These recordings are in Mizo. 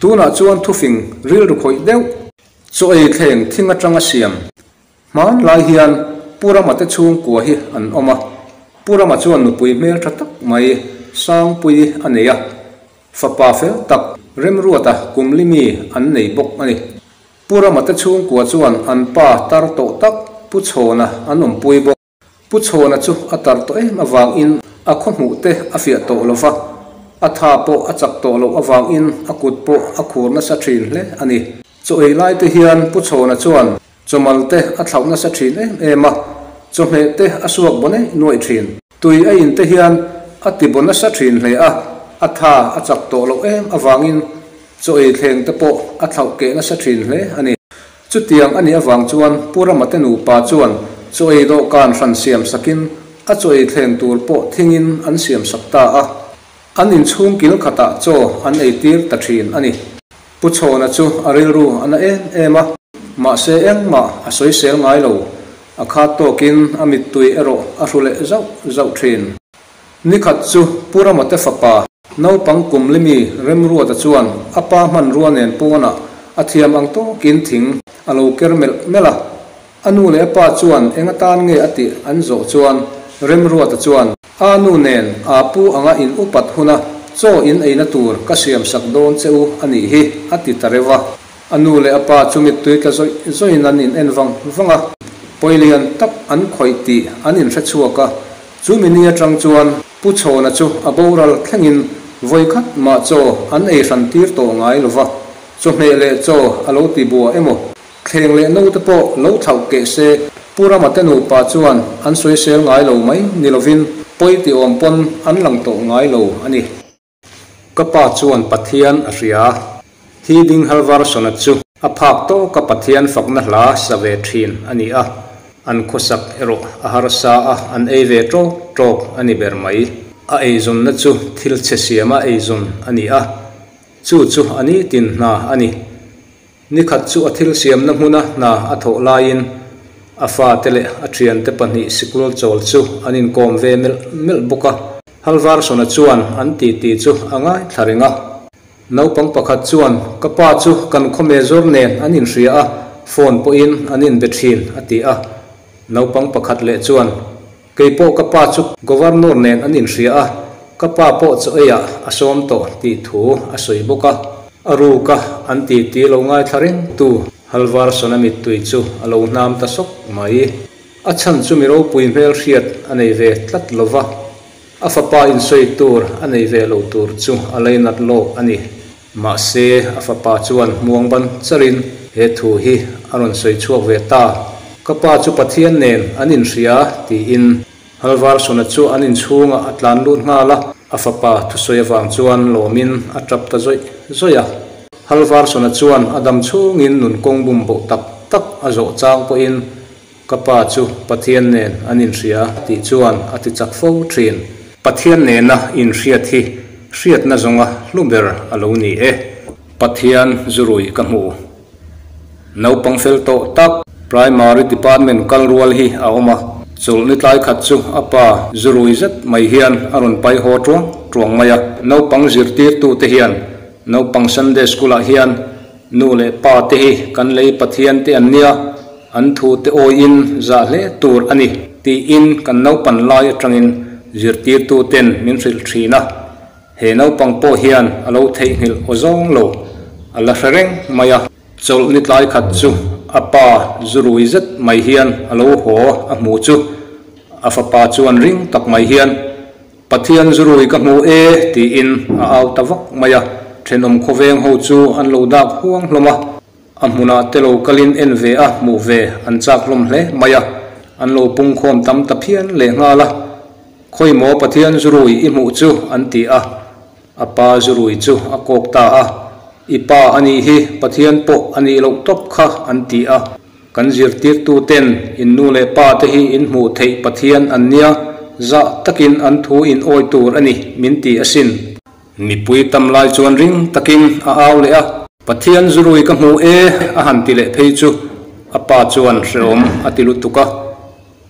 Tunah chuan thufing rilru khawih deuh chaw ei thleng thing atanga siam hmanlai hian Pu Rama te chhungkua hi an awm a, Pu Rama chuan nupui hmel tha tak mai Sangpuii a nei a, fapa fel tak Remruata Kumlimi an nei bawk a ni. Pu Rama te chhungkua chuan an pa tar tawh tak Pu Chhawna an awmpui bawk. Pu Chhawna chu a tar tawh em avangin a khaw hmuh te a fiah tawh lo va, a tha pawh a chak tawh loh avangin a kut pawh a khur nasa thin hle a ni. Chaw ei lai te hian Pu Chhawna chuan chawmal te a thlauh nasa thin em em a, chawhmeh te a suak baw neih nuaih thin. Tui a in te hian a ti baw nasa thin hle a, a tha a chak tawh loh em avangin chaw ei thleng te pawh a thlauh keh nasa thin hle a ni. Chutiang a nih avang chuan Pu Rama te nupa chuan chaw ei dawhkan hran siam sakin a chaw ei thleng tur pawh thingin an siam sak ta a, an inchhung kil khatah chaw an ei tir ta thin a ni. Pu Chhawna chu a rilru a na em em a, mahse engmah a sawisel ngai lo, a khat tawkin a mittui erawh a hru leh zauh zauh thin. Nikhat chu Pu Rama te fapa Naupang kum limi Remruata chuan a pa hmanrua nen pawnah a thiam ang tawkin thing a lo ker melh melh a. A nu leh a pa chuan eng atan nge a tih an zawh chuan Remruata chuan, A nu nen aa pu anga in upat huna chaw in eina tur ka siam sak dawn che u a nih hi, a ti ta reuh a. A nu leh a pa chu mittui tla zawih zawihin an in en vang vang a, pawilian tak an khawih tih an inhre chhuak a. Chu mini atang chuan Pu Chhawna chu a boral thlengin vawi khat mah chaw an ei hran tir tawh ngai lo va, chawhmeh leh chaw a lo ti bua emaw, thleng leh naute pawh lo thlauh keh se, Pu Rama te nupa chuan an sawisel ngai lo mai ni lovin pawi ti awm pawn an lang tawh ngai lo a ni. Ka pa chuan Pathian a hria. Hi ding Halvarsona chu a phak tawka Pathian fakna hla sa ve thin a ni a, an khawsak erawh a harsa a, an ei ve tawk tawk a ni ber mai. A eizawnna chu thil chhe siama eizawn a ni a, chu chu a nitin hna a ni. Nikhat chu a thil siamna hmuna hna a thawh laiin a fate leh a thiante pahnih sikul chawl chu an inkawm ve melh melh bawk a. Halvarsona chuan an titi chu a ngaithla reng a. Naupang pakhat chuan, Ka pa chu kan khawme zawr nen an inhria a, phone pawhin an inbe thin, a ti a. Naupang pakhat leh chuan, Kei pawh ka pa chu Governor nen an inhria a, ka pa pawh chaw eiah a sawm tawh tih thu a sawi bawk a. A ruk a, an titi lo ngaithla reng tu Halvarsona mittui chu a lo hnam ta sawk mai. A chhan chu mi ropui hmel hriat a nei ve tlat lo va, a fapa insawi tur a nei ve lo tur chu a leinat lawk a ni. Mahse, a fapa chuan hmuang ban charin he thu hi a rawn sawi chhuak ve ta. Ka pa chu Pathian nen an inhria, tiin Halvarsona chu an inchhungah a tlan lut nghal a, a fapa thusawi avang chuan lawmin a tap ta zawih zawih a. Halvarsona chuan a dam chhungin nun kawng bum boh tak tak a zawh chang pawhin ka pa chu Pathian nen an inhria tih chuan a ti chak fo thin. Pathian nena inhriat hi hriatna zawnga hlu ber a lo ni e. Pathian zurui ka hmu. Naupang fel tawh tak Primary Department kal rual hi a awm a, chawlh ni tlai khat chu a pa zurui zet mai hian a rawn pai haw tuang tuang mai a. Naupang zirtirtute hian naupang Sunday School ah hian nu leh pa te hi kan lei Pathian te an nia, an thu te awiin zah hle tur a ni tiin kan naupan lai atangin zirtirtu ten min hrilh thin a. He naupang pawh hian a lo theihnghilh aw zawng lo, a la hre reng mai a. Chawlh ni tlai khat chu a pa zurui zet mai hian a lo haw a hmu chu a fapa chuan ring tak mai hian, Pathian zurui ka hmu e tiin a au ta vak mai a. Thenawm khawveng ho chu an lo dak huang hlawm a. A hmunah te lo kalin en ve a, hmuh ve an chak hlawm hle mai a, an lo pungkhawm tam ta phian leh nghal a. Khawi maw Pathian zurui i hmuh chu an ti a, a pa zurui chu a kawk ta a, I pa a nih hi, Pathian pawh a nih loh tawp kha an ti a. Kan zirtirtu ten in nu leh pa te hi in hmuh theih Pathian an nia, zah takin an thu in awi tur a ni min ti asin. Mipui tam lai chuan ring takin a au leh a, Pathian zurui ka hmu e a han ti leh phei chu a pa chuan hrehawm a ti lutuk a.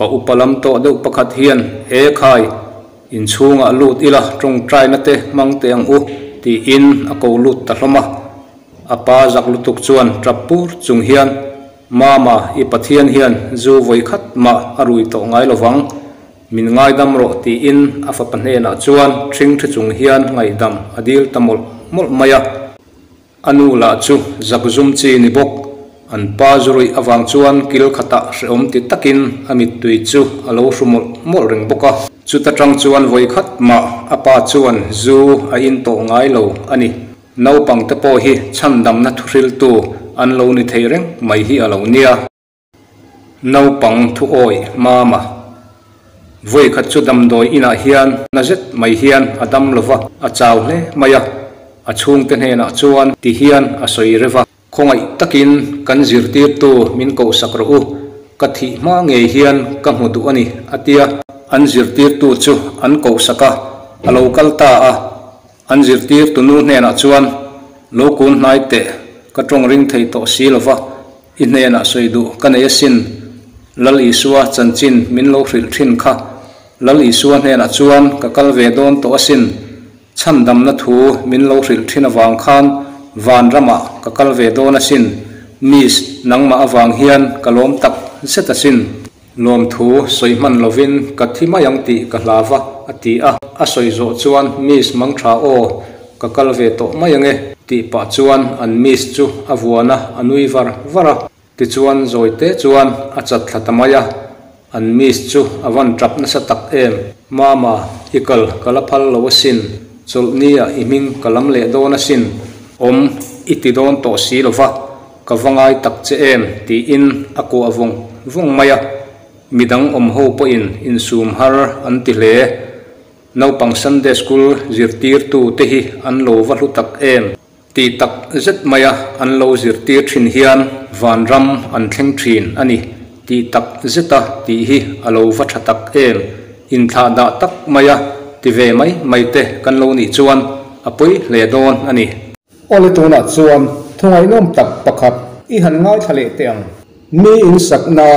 Pa upa lam tawh deuh pakhat hian, E khai, inchhungah lut ila tawngtaina te hmang teh ang u, tiin a ko lut ta hlawm a. A pa zak lutuk chuan tap pur chung hian, Mama, i Pathian hian zu vawi khat mah a rui tawh ngai lovang, min ngaidam rawh tiin a fapa hnenah chuan ṭhingṭhi chung hian ngaihdam a dil ta mawlh mawlh mai a. A nu lah chu zakzum chi ni bawk, an pa zu ruih avang chuan kil khatah hrehawm ti takin a mittui chu a lo hru mawlh mawlh reng bawk a. Chuta tang chuan vawi khat mah a pa chuan zu a in tawh ngai lo a ni. Naupang te pawh hi chhandamna thuhriltu an lo ni thei reng mai hi a lo nia. Naupang thu awih mama. Vawi khat chu damdawi inah hian na zet mai hian a dam lo va, a chau hle mai a. A chhungte hnenah chuan ti hian a sawi rev a. Khawngaih takin kan zirtirtu min kohsak rawh u, ka thih hma ngei hian ka hmu duh a ni, a tia. An zirtirtu chu an kohsak a, a lo kal ta a. An zirtirtu nu hnenah chuan, Lo kun hnai teh, ka tawng ring thei tawh si lo va, I hnenah sawi duh ka nei asin, Lal Isua chanchin min lo hrilh thin kha. Lal Isua hnenah chuan ka kal ve dawn tawh asin, chhandamna thu min lo hrilh thin avang khan van ramah ka kal ve dawn asin, Miss nangmah avang hian ka lawm tak zet asin. Lawmthu sawi hman lovin ka thi mai ang tih ka hlau va, a ti a. A sawi zawh chuan Miss Mangtha aw, ka kal ve tawh mai ang e, tih pah chuan an Miss chu a vuan a, a nui var var a. Tichuan zawi te chuan a chat thla ta mai a, an Miss chu a van tap nasa tak em. Mama, i kal ka la phal lo asin, chawlhni ah i hming ka lam leh dawn asin, awm i ti dawn tawh si lo va, Ka va ngai tak che em? tiin a kuah vawng vawng mai a, midang awm ho pawhin insum har an ti hle. Naupang Sunday School zirtirtu te hi an lo va hlu tak em? Ti tak zet maia an lo zirtir thin hian vanram an thleng thin a ni ti tak zeta tih hi a lo va tha tak em? Inthlahdah tak maia ti ve mai mai te kan lo nih chuan a pawi hle dawn a ni. Awle tunah chuan thu ngaihnawm tak pakhat i han ngaithla leh teh ang. Mi insakna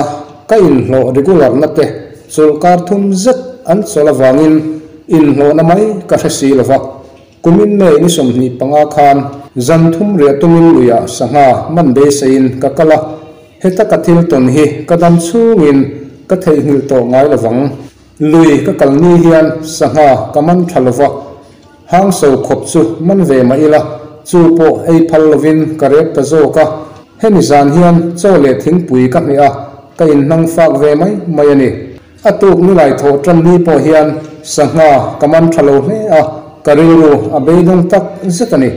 ka inhlawh regular na te chawlhkar thum zet an chawlh avangin inhlawhna mai ka hre si lova, kumin May ni 25 khan zan thum riah tumin luiah sangha man beiseiin ka kal a, heta ka thil tawn hi ka dam chhungin ka theihnghilh tawh ngai lovang. Lui ka kal ni hian sangha ka man tha lova, Hangso khawp chu man ve mah ila, chu pawh ei phal lovin ka rep ta zawk a. Hemi zan hian chaw leh thingpui ka hmeh a, ka inhnang fak ve mai mai a ni. A tuk nilai thawh tan ni pawh hian sangha ka man tha lo hle a, ka rilru a beidawng tak zet a ni.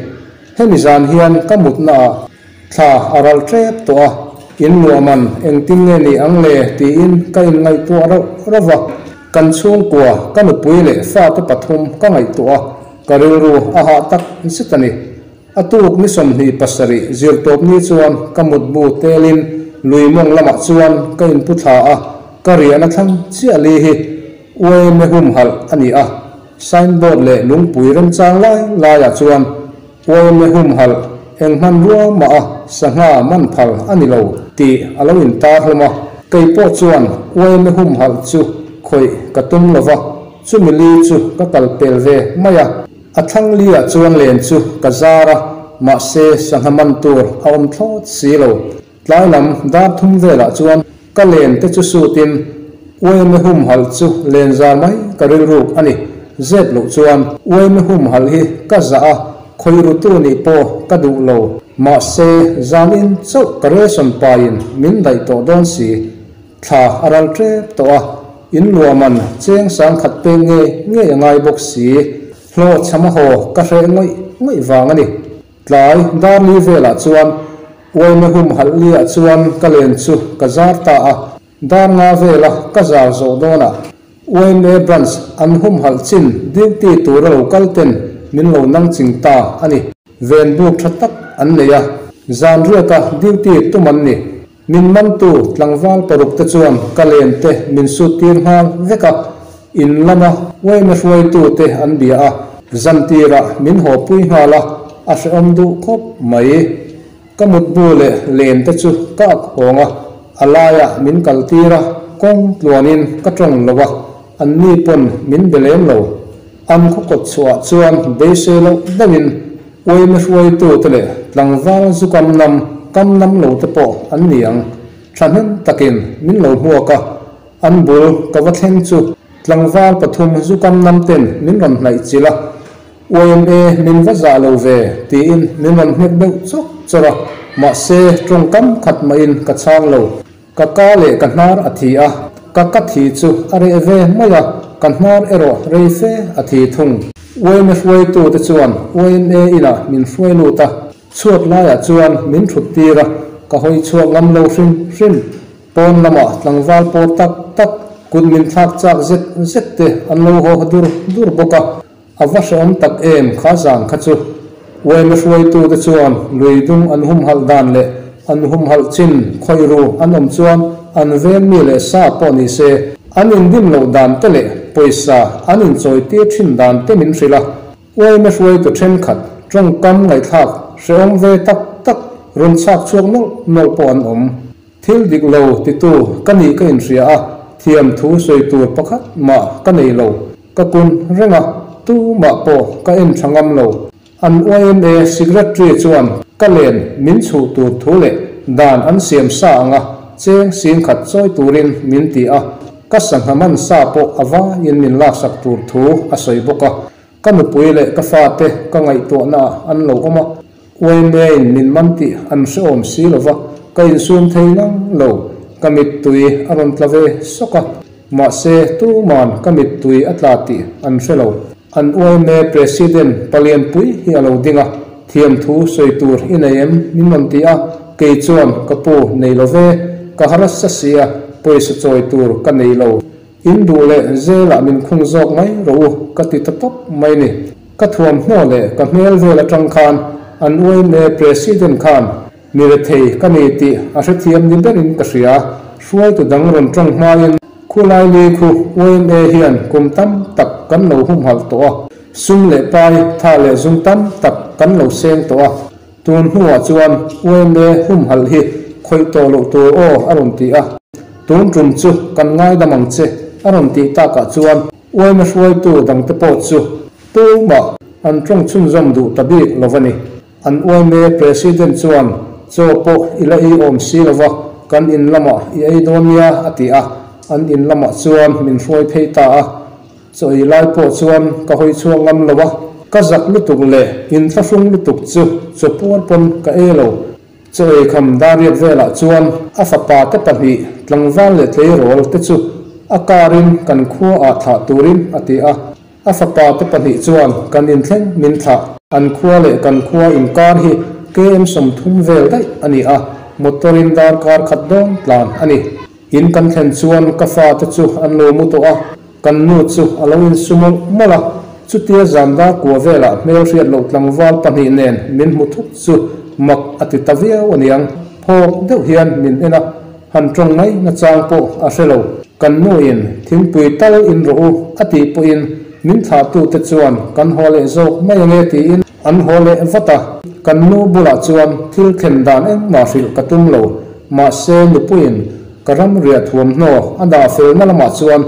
Hemi zan hian ka mutna ah thla a ral tep tawh a, in luah man engtin nge ni ang le tiin ka inngaihtuah rauh rauh a. Kan chhungkua, ka nupui leh fate pathum ka ngaihtuah a, ka rilru a hah tak zet a ni. A tuk ni 27 zirtawp ni chuan ka mutbu telin lui mawng lamah chuan ka inpu thla a, ka riahna thlang chiah li hi uaime humhalh a ni a, signboard leh lungpui remchang lai laiah chuan uaime humhalh eng hmanrua mah a sangha man phal a ni lo tih a lo intar hlawm a. Kei pawh chuan uaime humhalh chu khawih ka tum lo va, chumi li chu ka kal pel ve mai a. A thlang liah chuan len chu ka zar a, mahse sangha man tur a awm thlawt si lo. Tlai lam dar thum velah chuan ka len te chu sutin uaime humhalh chu len zar mai ka rilruk a ni. Zep loh chuan uaime humhalh hi ka zah a, khawih rutu nih pawh ka duh lo. Mahse, zanin chauh ka ration paiin min daih tawh dawn si. Thla a ral tep tawh a, in luah man cheng sangkhat pek ngei ngei a ngai bawk si. Hlawhchham a haw ka hreh ngawih ngawih vang a ni. Tlai dar li velah chuan uaime humhalh liah chuan ka len chu ka zar ta a, dar nga vela ka zar zawh dawnah uaime branch an humhalh chin duty tura lo kal ten min lo nang ching ta a ni. Ven buk tha tak an nei a, zan riaka duty tum an ni. Min mantu tlangval paruk te chuan ka len te min sut tir nghal vek a, in lama uaime hruaitu te an bia a, zan tirah min haw pui nghal a, a hrehawm duh khawp mai. Ka mutbu leh len te chu ka ak hawng a, a laiah min kal tir a, kawng tluanin ka tawng lo a, anni pawn min be lem lo. An khaw kawt chhuah chuan beisei loh deuhin uaime hruaitute leh tlangval zu kam nam kam nam lo te pawh an ni ang. Thahnem takin min lo hmuak a, an bul ka va thleng chu tlangval pathum zu kam nam ten min rawn hnaih chilh a, YMA min va zah lo ve tiin min rawn hnek deuh chawk chawrh a, mahse tawngkam khat mahin ka chhang lo. Ka ka leh ka hnar a thi a, ka ka thi chu a reh ve mai a, ka hnar erawh rei fe a thi thung. YMA hruaitute chuan YMA inah min hruai lut a, chhuat laiah chuan min thut tir a, ka hawi chhuak ngam lo hrim hrim. Pawn lamah tlangval pawr tak tak kut min thlak chak zet zet te an lo haw dur dur bawk a. A va hrehawm tak em kha zan kha chu. Uaima hruaitute chuan lui dung an humhalh dan leh an humhalh chin khawih ru an awm chuan an veng mi leh sa pawh ni se an indim loh dan te leh pawisa an inchawi tir thin dan te min hrilh a. Uaima hruaitu thenkhat tawngkam ngaihthlak hrehawm ve tak tak rawn chhak chhuak nawlh nawlh pawh an awm. Thil dik lo titu ka nih ka inhria a, thiam thu sawi tur pakhat mah ka nei lo. Ka kun reng a, tumah pawh ka en tha ngam lo. An yma Secretary chuan ka len min chhuh tur thu leh dan an siam sa ang a, cheng sing khat chawi turin min ti a, ka sangha man sa pawh a vaiin min laksak tur thu a sawi bawk a. Ka nupui leh ka fate ka ngaihtuahna ah an lo awm a, yma in min man tih an hrehawm si lova, ka insum thei ngang lo. Ka mittui a rawn tla ve sawk a. Mahse, tuman ka mittui a tla tih an hre lo. An yma President palianpui hi a lo ding a, thiamthu sawi tur i nei em? min rawn ti a, kei chuan ka pu nei lo ve, ka harasa si a, pawisa chawi tur ka nei lo. In duh leh zelah min khung zawk mai rawh u ka ti ta tawp mai ni. Ka thuamhnaw leh ka hmel vel atang khan an yma President khan Mi rethei ka ni tih a hrethiam ni berin ka hria. Hruaitu dang rawn tawng hmain khulai li khu yma hian kum tam tak kan lo humhalh tawh a, sum leh pai tha leh zung tam tak kan lo seng tawh a, tun hnuah chuan yma humhalh hi khawih tawh loh tur aw a rawn ti a. Tun tum chu kan ngaidam ang che a rawn tih takah chuan yma hruaitu dangte pawh chu tumah an tawng chhunzawm duh ta bik lo a ni. An yma President chuan, Chaw pawh i la ei awm si lo va, kan in lamah i ei dawn nia, a ti a. An in lamah chuan min hruai phei ta a. Chaw ei lai pawh chuan ka hawi chhuak ngam lo a, ka zak lutuk leh inthlahrung lutuk chu chaw puar pawn ka ei lo. Chaw ei kham dariat velah chuan a fapa te pahnih tlangval leh tleirawl te chu a car in kan khua ah thlah turin a ti a. A fapa te pahnih chuan kan inthleng min thlah. An khua leh kan khua inkar hi KM 30 vel daih a ni a, motor in darkar khat dawn tlan a ni. In kan thlen chuan ka fate chu an lo mu tawh a, kan nu chu a lo insu mawlh mawlh a. Chutia zan dar kua velah hmelhriat loh tlangval pahnih nen min hmu thut chu mak a ti ta viau a niang. Phawk deuh hian min en a. Han tawng mai nachang pawh a hre lo. Kan nuin thingpui tal in rawh u a tih pawhin min thlahtute chuan kan haw leh zawk mai ange tiin an haw leh vat a. Kan nu bulah chuan thil thlen dan engmah hrilh ka tum lo. Mahse nupuiin ka ram riah thuamhnaw a dah felna lamah chuan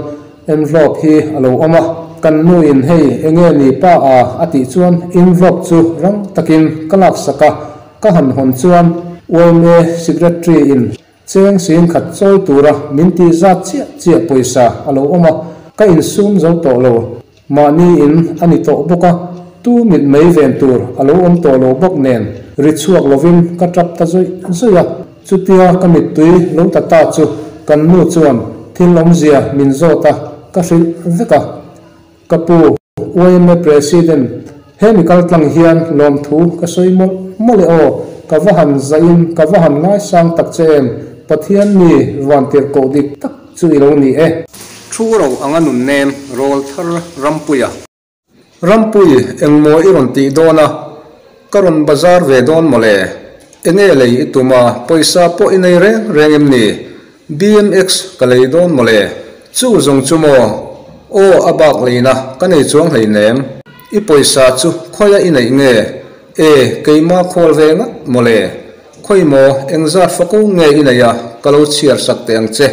envelope hi a lo awm a. Kan nuin hei enge ni pa a a tih chuan envelope chu rang takin ka laksak a. Ka han hawn chuan yma Secretary in cheng sin khat chawi tura min tih zat chiah chiah pawisa a lo awm a, ka insum zo tawh lo. Mahni in a ni tawh bawk a, tu mit mei ven tur a lo awm tawh lo bawk nen ri chhuak lovin ka tap ta zawih zawih a. Chutia ka mittui lo ta ta chu kan nu chuan thil awmzia min zawt a, ka hrilh vek a. Ka pu, yma President, he mi kal tlang hian lawmthu ka sawi mawlh mawlh e aw, ka va han zahin ka va han ngaisang tak che em, Pathian mi vantirh koh dik tak chu i lo ni e. Thu ro anga nun nem rawl thar Rampuia. Rampui, engmaw i rawn tih dawn a? Ka rawn bazar ve dawn mawle. Enge lei i tum a, pawisa pawh i nei reng reng em ni? BMX ka lei dawn mawle. Chu zawng chu maw? Aw a bak leina ka nei chuang hleinem. I pawisa chu khawiah i neih nge? E, keima khawl ve ngat mawle. Khawi maw, engzat fako nge i neih a, ka lo chhiar sak teh ang che.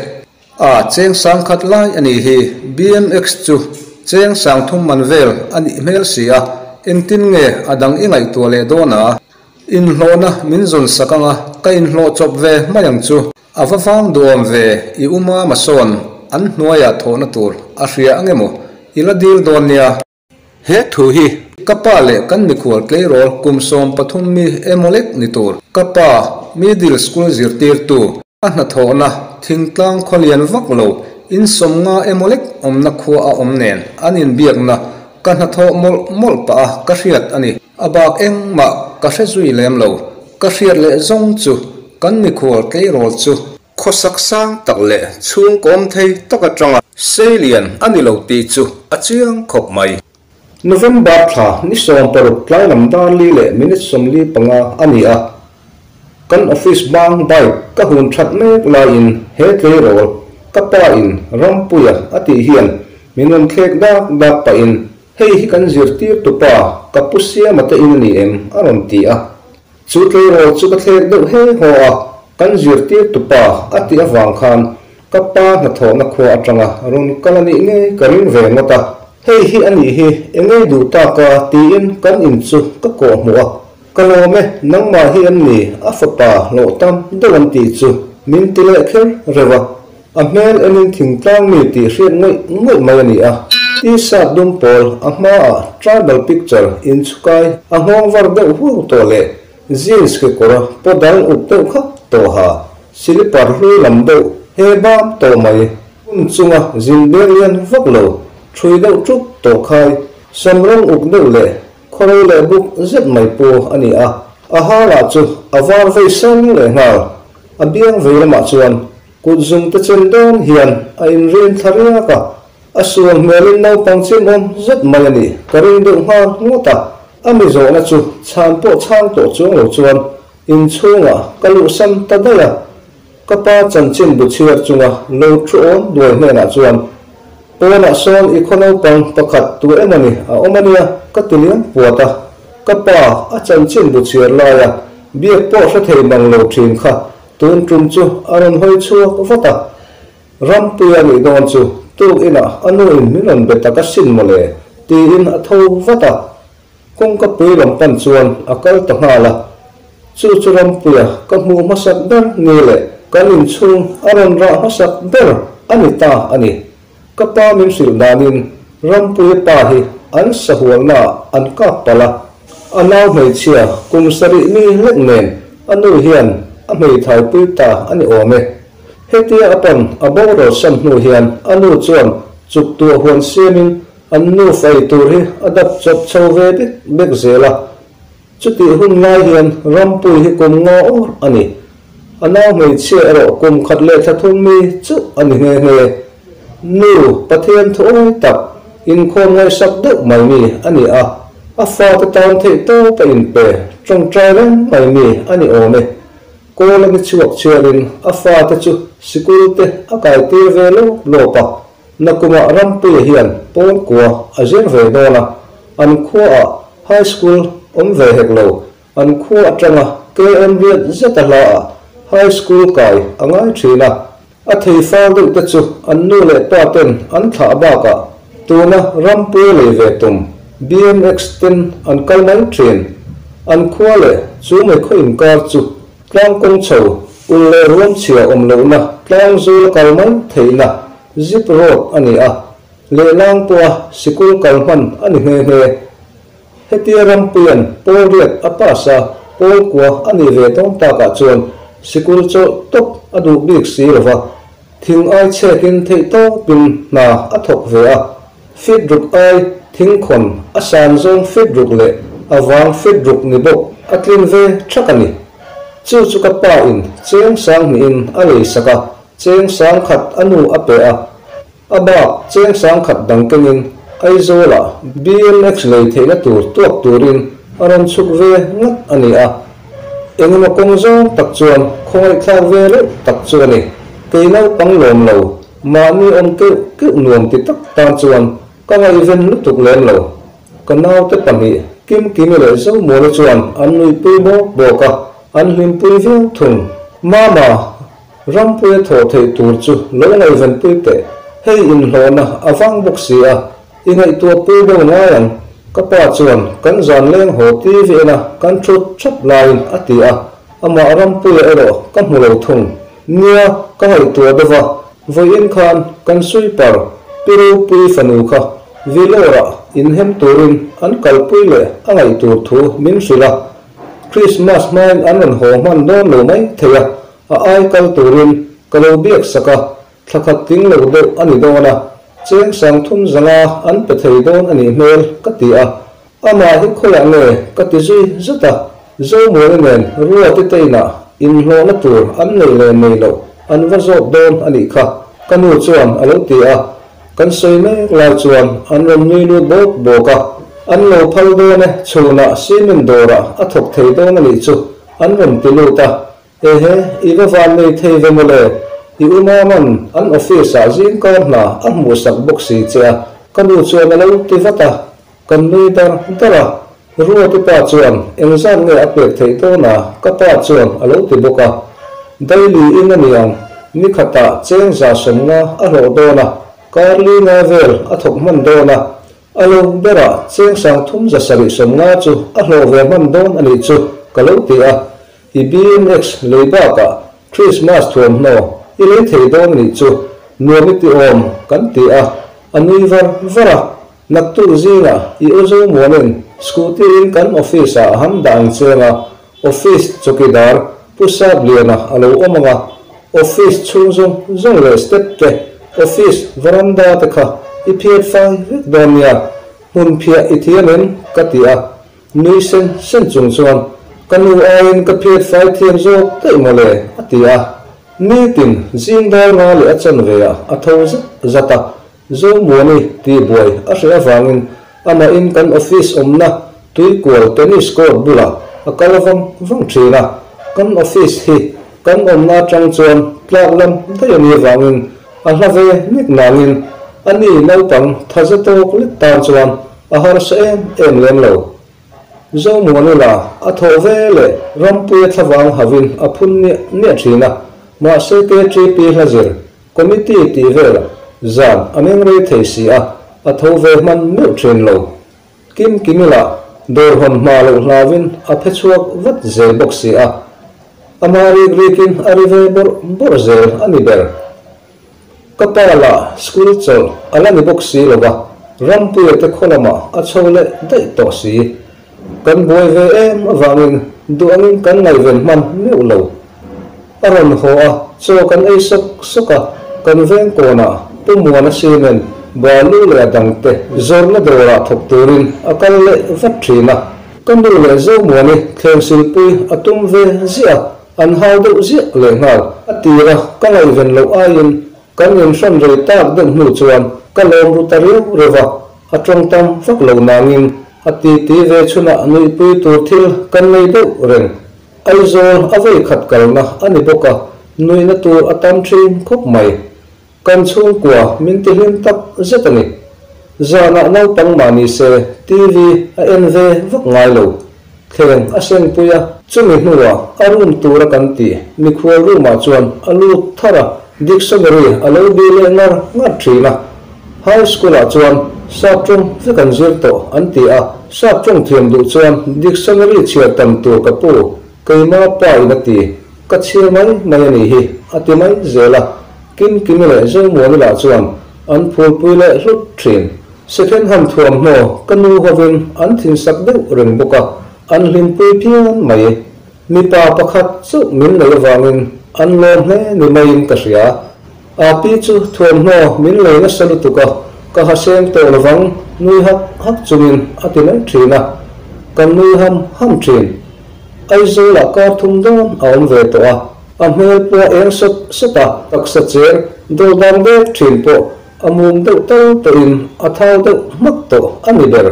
A, cheng sangkhat lai a nih hi, BMX chu cheng sangthum man vel a nih hmel si a, engtin nge a dang i ngaihtuah leh dawn a? Inhlawhna min zawn sak anga ka inhlawh chawp ve mai ang chu. A va vang duhawm ve, i u Mama sawn an hnuaiah thawhna tur a hria ang emaw i la dil dawn nia. He thu hi ka pa leh kan mikhual tleirawl kum 13 mi emaw lek ni tur ka pa middle school zirtirtu a hnathawhna thingtlang khawlian vak lo in 50 emaw lek awmna khua a awm nen an inbiakna ka hnathawh mawlh mawlh pah a ka hriat a ni. A bak engmah ka hre zui lem lo. Ka hriat leh zawng chu kan mikhual tleirawl chu khawsak sang tak leh chhungkaw awm thei tak atanga seilian a ni lo tih chu a chiang khawp mai. November thla ni 16 tlai lam dar li leh minute 45 a ni a, kan office bang bike ka hun that mek laiin he tleirawl ka pa in Rampuia a tih hian min rawn thlek dak dak pahin hei hi kan zirtirtu pa ka pu Siama te in a ni em a rawn ti a. Chu tleirawl chu ka thlek deuh he haw a, kan zirtirtu pa a tih avang khan ka pa hnathawhna khua atanga rawn kal a nih ngei ka ring ve ngawt a. Hei hi a nih hi engei duh tak a tiin kan in chu ka kawh hmuh a, ka lawm e nangmah hi em ni a fapa hlawh tam deuh an tih chu min ti leh kher reuh a. A hmel enin thingtlang mi tih hriat ngawih ngawih mai a ni a. T-shirt dum pawl a hmaah tribal picture inchhukai a nghawng var deuh huau tawh leh jeans kekawr paw dal up deuh khak tawh ha silipar hlui lam deuh he bam tawh mai hun chunga zin beng lian vak lo thui deuh tup tawh khai sam rawng uk deuh leh khawro leh buk zet mai pu a ni a. A ha lah chu a var vei sang leh nghal. A biang vei lamah chuan kut zung te chen dawn hian a inrin thla riak a, a sual hmelin naupang chimawm zet mai a ni ka ring deuh nghal ngawt a. A mi zawhna chu chhan pawh chhang tawh chuang lo chuan inchhungah ka luhsan ta daih a. Ka pa chanchin bu chhiar chunga lo thu awn duai hnenah chuan pawnah sawn i khaw naupang pakhat tu emaw ni a awm a nia ka ti liam puat a. Ka pa a chanchin bu chhiar laia biak pawh hre thei mang lo thin kha tun tum chu a rawn hawi chhuak vat a. Rampuia nih dawn chu tuk inah a nu in min rawn be tak a sin mawle tiin a tho vat a. Kawngka pui lam pan chuan a kal ta nghal a. Chu chu Rampuia ka hmuh hmasak ber ni leh kan inchhung a rawn rah hmasak ber a ni ta a ni. Ka pa min hrilh danin Rampuia pa hi an sahualnaah an kap palh a. A nau hmeichhia kum sarih mi lek nen a nu hian a hmeithai pui ta a ni awm e. Hetia a pan a boral sam hnu hian a nu chuan chuk tuah huan siamin an nu fai tur hi a dap chawp chho ve bek bek zel a. Chutih hun lai hian Rampui hi kum nga awr a ni. A nau hmeichhia erawh kum khat leh thla thum mi chauh a ni nghe nghe. Nu, Pathian thu awi tak, inkhawm ngaihsak deuh mai mi a ni a, a fate tan theih tawp a inpe tawngtai reng mai mi a ni awm e. Kawl a ni chhuak chhiarin a fate chu sikul te a kaitir ve lawp lawp a, nakumah Rampuia hian pawl kua a zir ve dawn a, an khuaah high school awm ve hek lo, an khua atanga KM riat zet a hlaah high school kai a ngai thin a. A thei fal deuh te chu an nu leh pa ten an thlah bakah tuna Rampuia lei ve tum BMX ten an kal mai thin. An khua leh chu mai khaw inkar chu tlang kawng chho ul leh ruam chhia awm lohna tlang zul a kal mai theihna zip road a ni a, lehlang pawha sikul kal hman a ni nghe nghe. Hetia Rampuia'n pawl riat a pass a, pawl kua a nih ve dawn takah chuan sikul chawlh tawp a duh bik si lova, thing ai chhekin theih tawpin hna a thawk ve a. Feet ruk ai thingkhawn a san zawng feet ruk leh a vang feet ruk ni bawk a tlin ve thak a ni. Chu chu ka pa in cheng sang hnihin a lei sak a, cheng sang khat a nu a pe a. A bak cheng sang khat dang kengin Aizawlah BMX lei theihna tur tuak turin a rawn chhuk ve ngat a ni a. Engemaw kawng zawng tak chuan khawngaihthlak ve reuh tak chu a ni. Kei naupang lawm lo, mahni awm keuh keuh nuam ti tak tan chuan ka ngaihven lutuk lem lo. Ka naute pahnih Kimkimi leh Zomuana chuan an nuihpui bawk bawk a, an hlimpui viau thung. Mama! Rampuia thawh theih tur chu lo ngaihvenpui teh, hei inhlawhna a vang bawk si a, i ngaihtuah pui deuh ngai ang, ka pa chuan kan zan leng haw TV ena kan thut thap laiin a ti a, amah Rampuia erawh ka hmu lo thung. Nia, ka ngaihtuah deuh a, vawiin khan kan sweeper Pi Ropuii fanu kha Vellore-ah inhem turin an kalpui leh a ngaih tur thu min hrilh a, Krismas hmain an rawn haw hman dawn lo mai thei a, a ai kal turin ka lo biak sak a, thla khat tling lo deuh a ni dawn a, cheng sang thum zanga an pe thei dawn a nih hmel ka ti a, amah hi khawiah nge ka ti zui zet a, Zomuana nen Ruati te inah inhlawhna tur an nei leh nei loh an va zawt dawn a nih kha ka nu chuan a lo ti a, Kan sawi mek lai chuan an rawn nui lut bawk bawk a, an lo phal dawn e, chhunah cement dawrah a thawk thei dawn a nih chu an rawn ti lut a, Ehe, i va van nei thei ve mawle, i u Maman an office ah zingkar hna a hmuhsak bawk si che a, ka nu chuan a lo ti vat a, kan nui dar dar a, Ruati pa chuan engzat nge a pek theih dawn a? Ka pa chuan a lo ti bawk a. Daily in a niang, ni khatah cheng za sawmnga a hlawh dawn a, kar li nga vel a thawk hman dawn a, a lo berah cheng sangthum za sarih sawmnga chu a hlawh ve hman dawn a nih chu ka lo ti a. I BMX lei bakah Christmas thuamhnaw i lei thei dawn a nih chu nuam i ti awm kan ti a, a nui var var a. Naktuk zingah i u Zomuanin scooty in kan office ah a han dah ang cheng a, office chawkidar Pu Sapliana a lo awm ang a, office chhung zawng zawng leh step te, office veranda te kha i phiat fai vek dawn nia, hmun phiah i thiam em? ka ti a, nui sen sen chung chuan ka nu aiin ka phiat fai thiam zawk daih mawle a ti a, nitin zing dar nga leh a chanve ah a tho zat zat a, Zomuani tihbuai a hreh avangin amahin kan office awmna Tuikual tennis court bulah a kal vang vang thin a, kan office hi kan awmna atang chuan tlak lam daih a nih avangin a hla ve nek nangin a ni naupang thaza tawk lek tan chuan a harsa em em lem lo. Zomuani la a thawh ve leh Rampuia thlavang hauhin a phun niah niah thin a, mahse KTP hla zir Committee tih vel zan a meng rei thei si a, a tho ve hman meuh thin lo. Kim Kimi lah dawr hawn hma loh hlauin a phe chhuak vat zel bawk si a, ama rik rikin a ri ve bawrh bawrh zel a ni ber. Ka pa lah school chawlh a la ni bawk si lo va, Rampuia te khaw lamah a chho leh daih tawh si. Kan buai ve em avangin duh angin kan ngaihven hman meuh lo. A rawn haw a, chaw kan ei sawk sawk a, kan veng kawnah Pu Muana cement balu leh a dangte zawrhna dawrah thawk turin a kal leh vat thin a. Ka nu leh Zomuani thleng silpui a tum ve ziah a, an hau deuh ziah lehnghal. A tir a, ka ngaihven loh aiin Kan inhran rei tak deuh hnu chuan ka lawm ru ta riau reuh a, a tawng tam vak lo nangin a titi ve chhunah nuihpui tur thil kan nei deuh reng. Aizawl a vei khat kalna a ni bawk a, nuihna tur a tam thin khawp mai. Kan chhungkua min ti hlim tak zet a ni. Zanah naupang mah ni se TV a en ve vak ngai lo. Thleng a sengpui a, chumi hnuah a room tura kan tih mikhual room ah chuan a lut thar a, dictionary a lo bih leh ngar ngar thin a. High school ah chuan sap tawng vek an zir tawh an ti a, sap tawng thiam duh chuan dictionary chhiar tam tur ka pu, keima pa in a ti, ka chhiar mai mai a nih hi a ti mai zel a, Kim Kimi leh Zomuani lah chuan an phulpui leh hlut thin. Second hand thuamhnaw ka nu hovin an thinsak deuh reng bawk a, an hlimpui phian mai. Mipa pakhat chauh min nei avangin an lawm hle ni maiin ka hria. Api chu thuamhnaw min lei nasa lutuk a, ka ha seng tawh lovang nui hak hak chungin a ti mai thin a, kan nui ham ham thin. Aizawlah kar thum dawn a awm ve tawh a, a hmel pawh a eng sawt sawt a, taksa cher dawldang dek thin pawh A mum deuh tal tawhin a thau deuh hmak tawh a ni ber.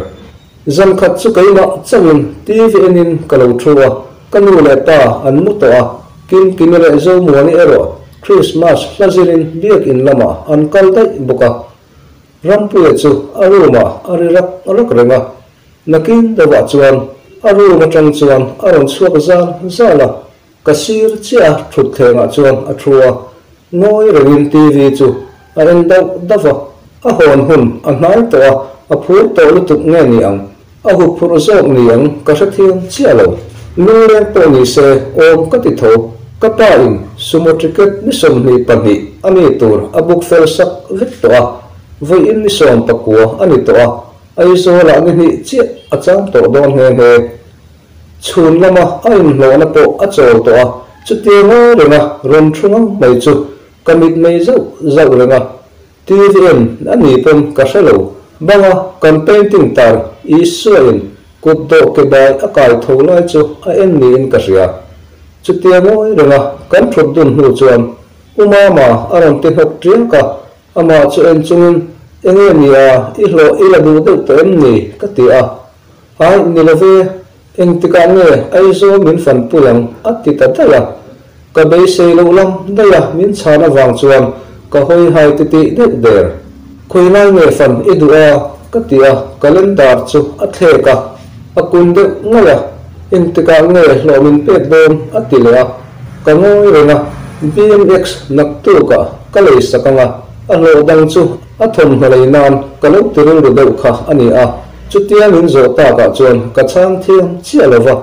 Zan khat chu keimah chauhin TV enin ka lo thu a, ka nu leh pa an mu tawh a, Kim Kimi leh Zomuani erawh Christmas hla zirin biakin lamah an kal daih bawk a. Rampuia chu a room ah a ri rak rak reng a, nakin deuhah chuan a room atang chuan a rawn chhuak zal zal a. Ka sir chiah a thutthlengah chuan a thu a, ngawi rengin TV chu a en dauh dauh a, a hawn hun a hnai tawh a, a phur tawh lutuk nge ni ang, a huphurh zawk ni ang ka hrethiam chiah lo. Lungleng pawh ni se awm ka ti tho, ka pa in sumo ticket ni 22 a mi tur a book fel sak vek tawh a, vawiin ni 19 a ni tawh a, Aizawlah ni hnih chiah a cham tawh dawn nghe nghe. Chhun lama a inhlawhna pawh a chawl tawh a, chutia ngawi renga rawn thu ngang mai chu ka mit mei zauh zauh reng a. TV en a ni pawn ka hre lo. Banga kan painting tar Isua in kut dawh ke bai a kai tho lai chu a en niin ka hria. Chutia ngawi renga kan thut dun hnu chuan U Mama a rawn ti hnawk tiak a, amah chu en chungin, Enge ni a, i hlawh i la duh deuh tawh em ni? ka ti a. Ai, ni lo ve, engtikah nge Aizawl min fanpui ang? a ti ta daih a. Ka beisei loh lam daih a min chhan avang chuan ka hawi hai titih deuh der. Khawilai nge fan i duh a? ka ti a, calendar chu a thlek a, a kun deuh ngaih a, engtikah nge hlawh min pek dawn? a ti leh a, ka ngawi reng a, BMX naktukah ka lei sak ang a, a hlawh dang chu a thawmhnaw lei nan ka lo ti rilru deuh kha a ni a. Chutia min zawh takah chuan ka chhang thiam chiah lo va,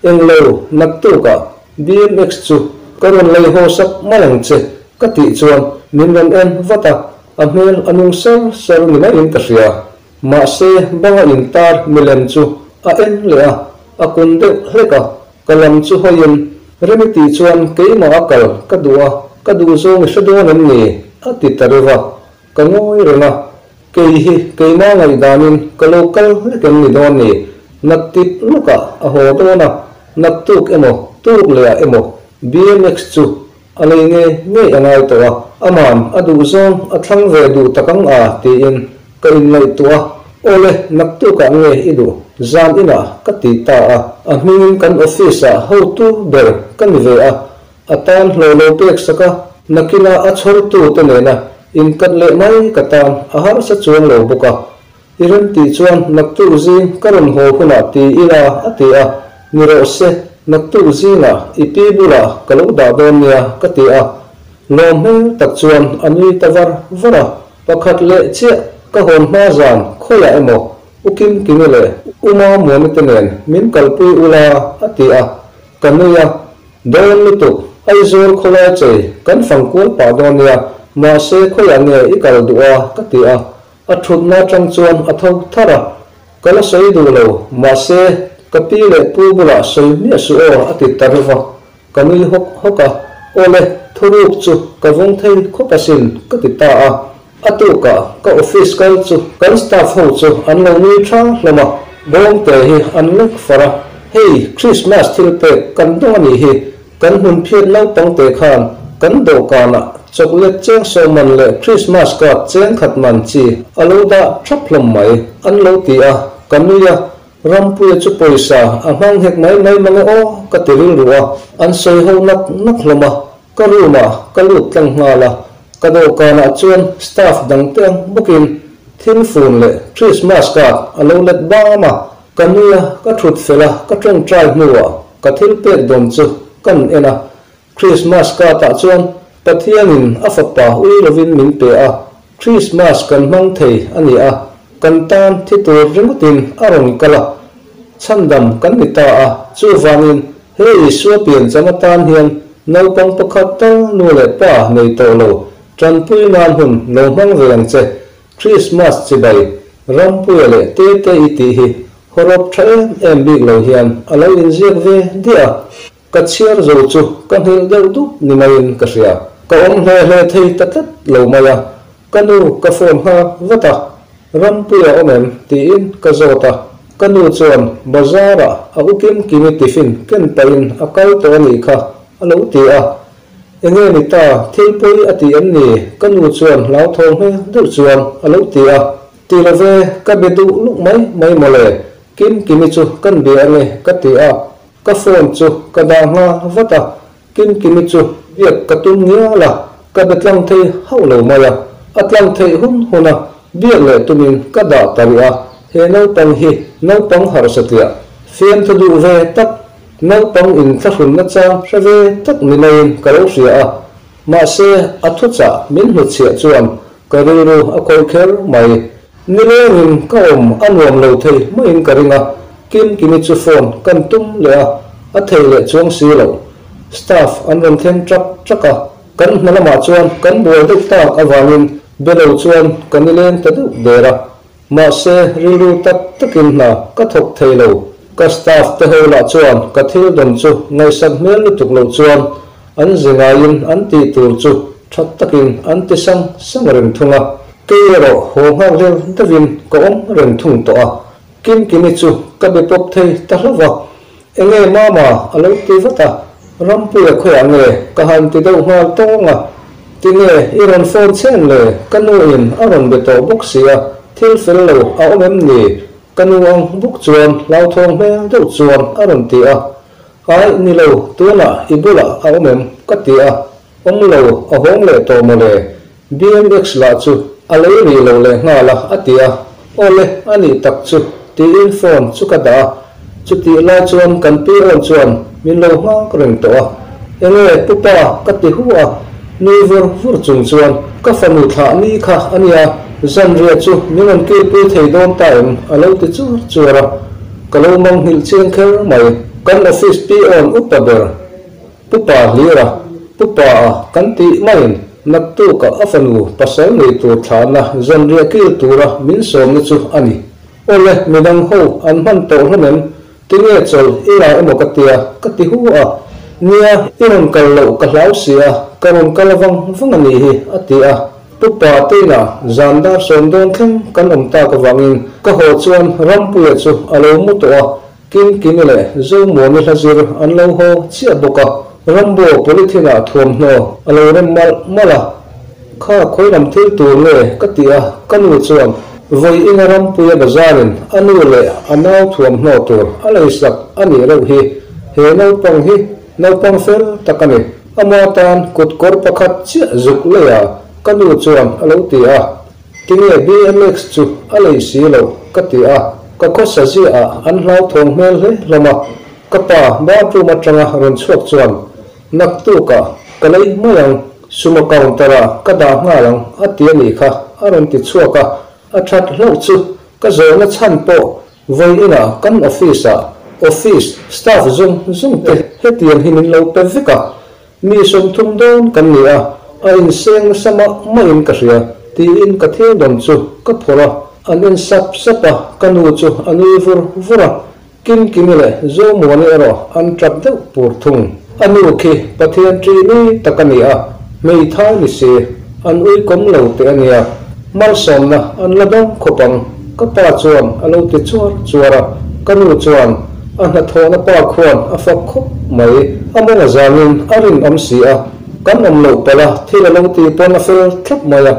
Englo, naktukah BMX chu ka rawn lei haw sak mai ang che ka tih chuan min rawn en vat a, a hmel a nung sar sar ni maiin ka hria. Mahse, banga intar milem chu a en leh a, a kun deuh hlek a, ka lam chu hawiin Remi tih chuan keimah a kal ka duh a, ka duh zawng i hre dawn em ni? a ti ta reuh a. Ka ngawi reng a, kei hi keimah ngaihdanin ka lo kal hlek em ni dawn ni? Naktip lawkah a haw dawn a, naktuk emaw tuk lehah emaw BMX chu a lei ngei ngei a ngai tawh a, aman a duh zawng a thlang ve duh tak ang a tiin ka inngaihtuah a, awle naktukah nge i duh zan inah ka ti ta a, a hmingin kan office-ah hotu ber ka ni ve a, A tan hlawh lo pek sak a, nakinah a chhawrtu te nena inkat leh mai ka tan a harsa chuang lo bawk a. I rem tih chuan naktuk zing ka rawn haw hunah ti ila a ti a, ni rawh se, naktuk zingah i pi bulah ka lo dah dawn nia ka ti a. Lawm hmel tak chuan a nui ta var var a, pakhat leh chiah ka hawn hma zan khawiah emaw U Kimkimi leh U Mamuani te nen min kalpui ula a ti a, ka nui a. Dawn lutuk, Aizawl khawlai chei kan fang kual pah dawn nia, mahse khawiah nge i kal duh a? ka ti a, a thutna atang chuan a tho thar a, ka la sawi duh lo, mahse ka pi leh pu bulah sawi hmiah suh aw a ti ta reuh a, ka nui hawk hawk a, awle thuruk chu ka vawng thei khawp asin ka ti ta a. A tukah ka office kal chu kan staff ho chu an lo nui tha hlawm a, bawngte hi an lek far a, hei Christmas thil pek kan dawng a nih hi, kan hmun phiat naupangte khan kan dawhkanah chocolate cheng sawm man leh Christmas card cheng khat man chi a lo dah thap hlawm mai an lo ti a, ka nui a, Rampuia chu pawisa a hmang hek mai mai mange aw ka ti rilru a, an sawi ho nak nak hlawm a, Ka room ah ka lut tlang nghal a, ka dawhkanah chuan staff dang te ang bawkin thil fun leh Christmas card a lo let bam a, ka nui a, ka thut fel a, ka tawngtai hnuah ka thil pek dawn chu kan en a, Christmas card ah chuan Pathianin a fapa ui lovin min pe a, Christmas kan hmang thei a ni a, kan tan thi tur ringawtin a rawn kal a, chhandam kan ni ta a, chuvangin He Isua piancham atan hian naupang pakhat tal nu leh pa nei tawh lo, tanpui nan hun lo hmang ve ang che. Christmas chibai, Rampuia leh Tete i tih hi hawrawp tha em em bik lo hian a lo inziak ve diah a. Ka chhiar zo chu ka nghilh deuh dup ni maiin ka hria. Ka awm hle hle thei ta tlat lo mai a. Ka nu ka phone nghak vat a, Rampuia awm em? tiin ka zawt a, ka nu chuan bazar-ah a u Kim Kimi tiffin ken pahin a kal tawh a nih kha a lo ti a. Enge ni ta, thil pawi a ti em ni? ka nu chuan hlauthawng hmel deuh chuan a lo ti a. Ti lo ve, ka be duh luk mai mai mawle, Kim Kimi chu kan bia ange ka ti a, ka phone chu ka dah nghal vat a, Kimkimi chu biak ka tum ngial a, ka be tlang thei hauh lo mai a. A tlang theih hun hun a, biak leh tumin ka dah ta rih a. He naupang hi naupang harh satliah, fiamthu duh ve tak Naupang inthlahrun nachang hre ve tak ni maiin ka lo hria a, mahse a thuchah min hnutchhiah chuan ka rilru a khawih kher mai. Nilengin ka awm a nuam lo thei maiin ka ring a, Kimkimi chu phone kan tum leh a, a thei leh chuang si lo. Staff an rawn thleng ṭak ṭak a, kan hna lamah chuan kan buai deuh tak avangin be lo chuan ka nileng ta deuh der a. Mahse, rilru tak takin hna ka thawk thei lo. Ka staff te ho lah chuan ka thil dawn chu ngaihsak hmel lutuk loh chuan an ze ngaiin an tih tur chu tha takin an ti sang sang reng thung a. Kei erawh haw nghak hlel deuhin ka awm reng thung tawh a. Kimkimi chu ka be pawp thei ta hlauh va. Enge mama a lo ti vat a, Rampuia khawiah nge ka han ti deuh nghal tawng a, tinge i rawn phone chhen le ka nu in a rawn be tawh bawk si a, thil fel lo a awm em ni? Ka nu ang bawk chuan hlauthawng hmel deuh chuan a rawn ti a, Ai ni lo tunah i bulah a awm em? ka ti a, Awm lo a hawng leh tawh mawle, BMX lah chu a lei rih lo leh nghal a a ti a, Awle a nih tak chu tiin phone chu ka dah a, chutih lai chuan kan pi awn chuan min lo nghak reng tawh a, Enge pu pa ka ti hu a, nui vur vur chung chuan ka fanu thlah ni kha a nia, zanriah chu min rawn kilpui thei dawn ta em a lo ti chuar chuar a, ka lo mangnghilh chiang kher mai, kan office pi awn upa ber. Pu Pa Hlira, Pu Pa a kan tih maiin naktukah a fanu pasal nei tur thlahna zanriah kil tura min sawmna chu a ni. Awle, midang ho an hman tawh hlawm em? Tinge chawlh i la emaw ka tia, ka ti hu a. Nia, i rawn kal loh ka hlau si a, ka rawn kal vang vang a nih hi, a ti a. Pu Pa Teina zan dar sawm dawn thleng kan awm tak avangin ka haw chuan Rampuia chu a lo mu tawh a, Kimkimi leh Zomuani hla zir an lo haw chiah bawk a, Rambo polythene ah thuamhnaw a lo rem malh malh a, Kha khawi lam thil tur nge ka ti a, ka nu chuan vawi ina Rampuia bazarin a nu leh a nau thuamhnaw tur a leisak a nih reuh hi, he naupang hi naupang fel tak a ni, ama tan kut kawr pakhat chiah zuk lei a ka nu chuan a lo ti a. Tinge BMX chu a lei si lo ka ti a, ka khawsa ziah ah an hlauthawng hmel hle hlawm a, ka pa bathroom atanga rawn chhuak chuan naktuk ah ka lei mai ang, sumo counter ah ka dah nghal ang a ti a nih kha a rawn ti chhuak a, a that hlauh chu ka zawhna chhan pawh vawi inah kan office ah office staff zawng zawng te hetiang hi min lo pe vek a, Mi 30 dawn kan ni a, a inseng nasa mah mahin ka hria, tiin ka thil dawn chu ka phawrh a, an en sap sap a, ka nu chu a nui vur vur a, Kimkimi leh Zomuani erawh an tap deuh pur thung. A nu khi Pathian ṭi mi tak a ni a, hmeithai ni si, an uikawm lo teh a nia, malsawmna an la dawng khawp ang, ka pa chuan a lo ti chuar chuar a, ka nu chuan A hnathawhna pa khuan a fak khawp mai. A mawng a zangin a rinawm si a, kan awm loh palh a, thil a lo ti pawn a fel thlap mai a,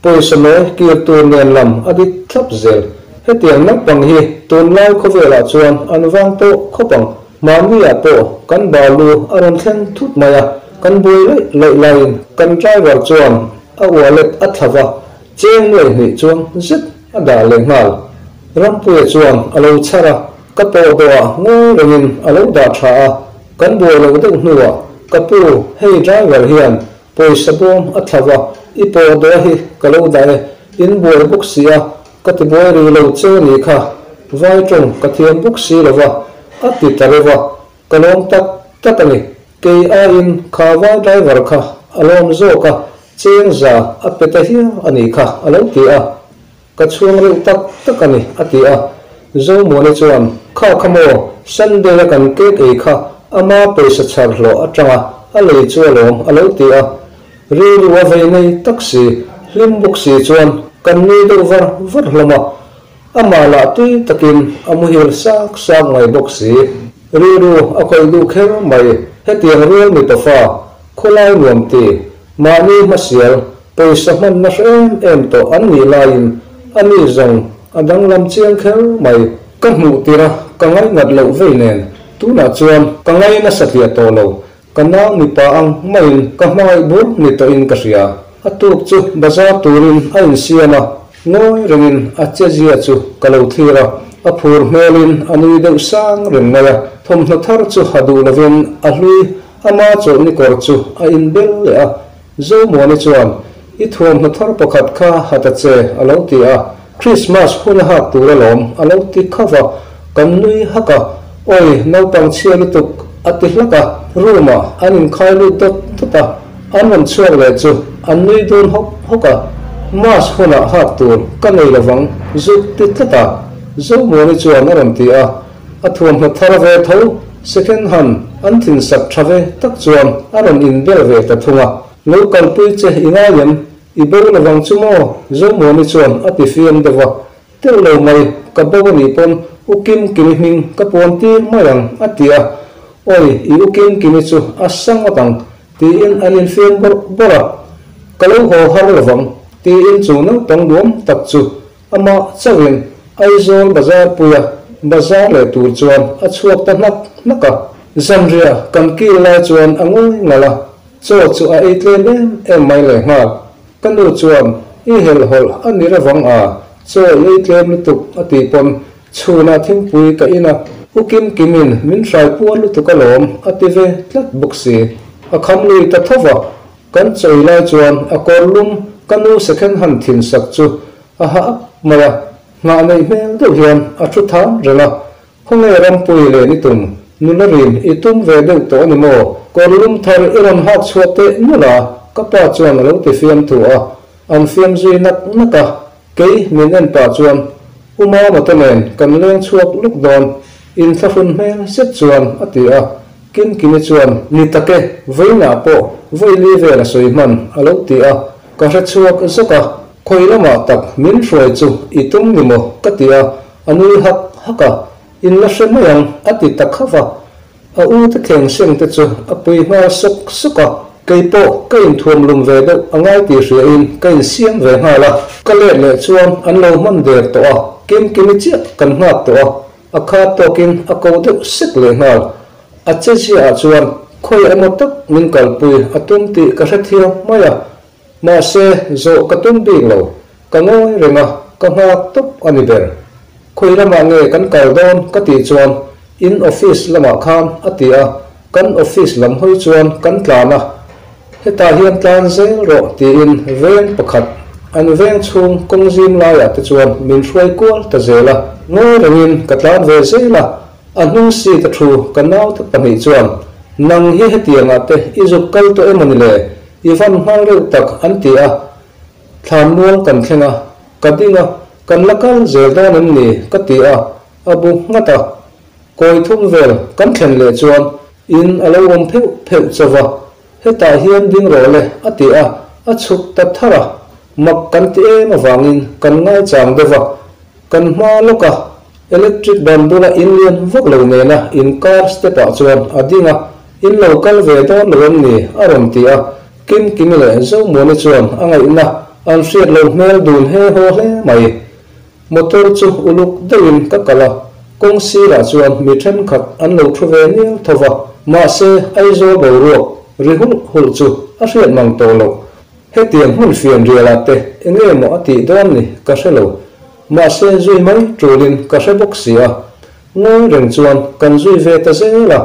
pawisa nawi kir tur nen lam a dik thlap zel. Hetiang naupang hi tunlai khawvelah chuan an vang tawh khawp ang. Mahniah pawh kan balu a rawn thleng thut mai a, kan buai laih laih laiin kan driver chuan a wallet a thla va, cheng nuai hnih chuang zet a dah leh nghal. Rampuia chuan a lo chhar a, ka pawh dawhah ngawi rengin a lo dah tha a, kan buai loh deuh hnuah ka pu hei driver hian pawisa bawm a thla va, i pawh dawh hi ka lo dah e, in buai bawk si a, ka ti buai rih lo che nih kha, vai tawng ka thiam bawk si lo va, a ti ta reuh a, ka lawm tak tak a ni, kei aiin kha vai driver kha a lawm zawk a, cheng za a pe ta hial a nih kha a lo ti a. Ka chhung reuh tak tak a ni, a ti a. Zomuani chuan, Kha kha maw, Sunday a kan cake ei kha ama pawisa chhar hlawh atanga a lei chu alawm, a lo ti a. Rilru a vei nei tak si, hlim bawk si chuan kan nui deuh var var hlawm a. Amah lah tui takin a muhil sak sak mai bawk si. Rilru a khawih duh kher mai, hetiang rual mipa fa, khawlai nuam ti, mahni hmasial, Pawisa hmanna hre em em tawh an nih laiin a ni zawng a danglam chiang kher mai. Ka hmuh tir a, ka ngaingat loh vei nen. Tunah chuan ka ngai nasa tliah tawh lo. Ka nau mipa ang maiin ka hmangaih bur ni tawhin ka hria. A tuk chu bazar turin a insiam a, ngawi rengin a chezia chu ka lo thlir a. A phur hmelin a nui deuh sang reng mai a, thawmhnaw thar chu ha duh lovin a hlui ama chawlhni kawr chu a inbel leh a. Zomuani chuan, I thuamhnaw thar pakhat kha ha ta che, a lo ti a. Krismas hun a hak tur alawm, a lo ti khauh a. Kan nui hak a, Awi, naupang chhia lutuk, a ti hlak a. Room-ah an inkhai lut dawt dawt a, an rawn chhuak leh chu an nui dun hawk hawk a. Mas hunah hak tur ka nei lovang, zuk ti tlat a, Zomuani chuan a rawn ti a. A thuamhnaw thar ve tho, second hand an thin sak tha ve tak chuan a rawn inbel ve ta thung a. Lo kalpui che i ngai em? I bo lovang chu maw? Zomuani chuan a ti fiam deuh a. Telh lo mai, ka bo a nih pawn U Kim Kimi hming ka puan tir mai ang, a ti a. Awi, i U Kim Kimi chu a sa ngawt ang, tiin an infiam bawrh bawrh a. Ka lo haw har lovang, tiin chu naupang duam tak chu Amah chauhin Aizawl bazar puia bazar leh tur chuan a chhuak ta hnak hnak a. Zanriah kan kil lai chuan a ngawi ngalh a, chaw chu a ei tlem em em mai leh nghal. Ka nu chuan, I helhhawlh a ni ravang a, chaw i ei tlem lutuk a tih pawn chhunah thingpui ka in a, U Kim Kimin min hrai puar lutuk alawm a ti ve tlat bawk si. A kham lui ta tho va, Kan chawi lai chuan a kawr lum ka nu second hand thin sak chu a ha ap mai a, nghah neih hmel deuh hian a thu tham reng a. Khawnge Rampui len i tum, nula rin i tum ve deuh tawh a ni maw? Kawr lum thar i rawn hak chhuah teh nulh a, ka pa chuan a lo ti fiam thu a, an fiam zui nak nak a. Kei min en pah chuan U Mama te nen kan leng chhuak luk dawn, inthlahrun hmel zet chuan a ti a. Kimkimi chuan, Ni tak e, vawiinah pawh vawi li vel a sawi hman, a lo ti a. Ka hre chhuak zawk a, khawi lamah tak min hruai chu i tum ni maw? ka ti a, a nui hak hak a, In la hre mai ang, a ti ta khauh a. A u te thleng seng te chu a pui nghal sawk sawk a, kei pawh ka inthuam lum ve deuh a ngai tih hriain ka insiam ve nghal a. Ka let leh chuan an lo hman der tawh a, Kimkimi chiah kan nghak tawh a, a khat tawkin a ko deuh sek leh nghal. A che ziahah chuan khawi emaw tak min kalpui a tum tih ka hrethiam mai a, mahse zawh ka tum bik lo, ka ngawi reng a, ka nghak tawp a ni ber. Khawi lamah nge kan kal dawn ka tih chuan in office lamah khan a ti a, kan office lam hawi chuan kan tlan a, hetah hian tlan zel rawh tiin veng pakhat an veng chhung kawng zim laiah te chuan min hruai kual ta zel a, ngawi rengin ka tlan ve zel a, a hnung seat a thu ka naute pahnih chuan nang hi hetiangah te i zuk kal tawh emaw ni le, i van nghal reuh tak an ti a, thlanmual kan thleng a, ka ding a, kan la kal zel dawn em ni ka ti a, a bu nghat a. Kawi thum vel kan thlen leh chuan in a lo awm pheuh pheuh chauh a, hetah hian ding rawh le a ti a, a chhuk ta thar a. Mak kan ti em avangin kan ngaichang deuh a, kan hma lawk a, electric ban bula in lian vak lo nena inkar step ah chuan a ding a, in lo kal ve dawn lo em ni a rawn ti a, Kimkimi leh Zomuani chuan a ngaihna an hriat lo hmel dun he haw hle mai. Motor chu uluk deuhin ka kal a, kawng sirah chuan mi thenkhat an lo thu ve nial tho va, mahse Aizawl boruak ri hulh hulh chu a hriat mang tawh loh. Hetiang hmun fian rialah te eng nge maw a tih dawn ni ka hre lo. Mahse zui mai tulin ka hre bawk si a, ngawi reng chuan kan zui ve ta zel a.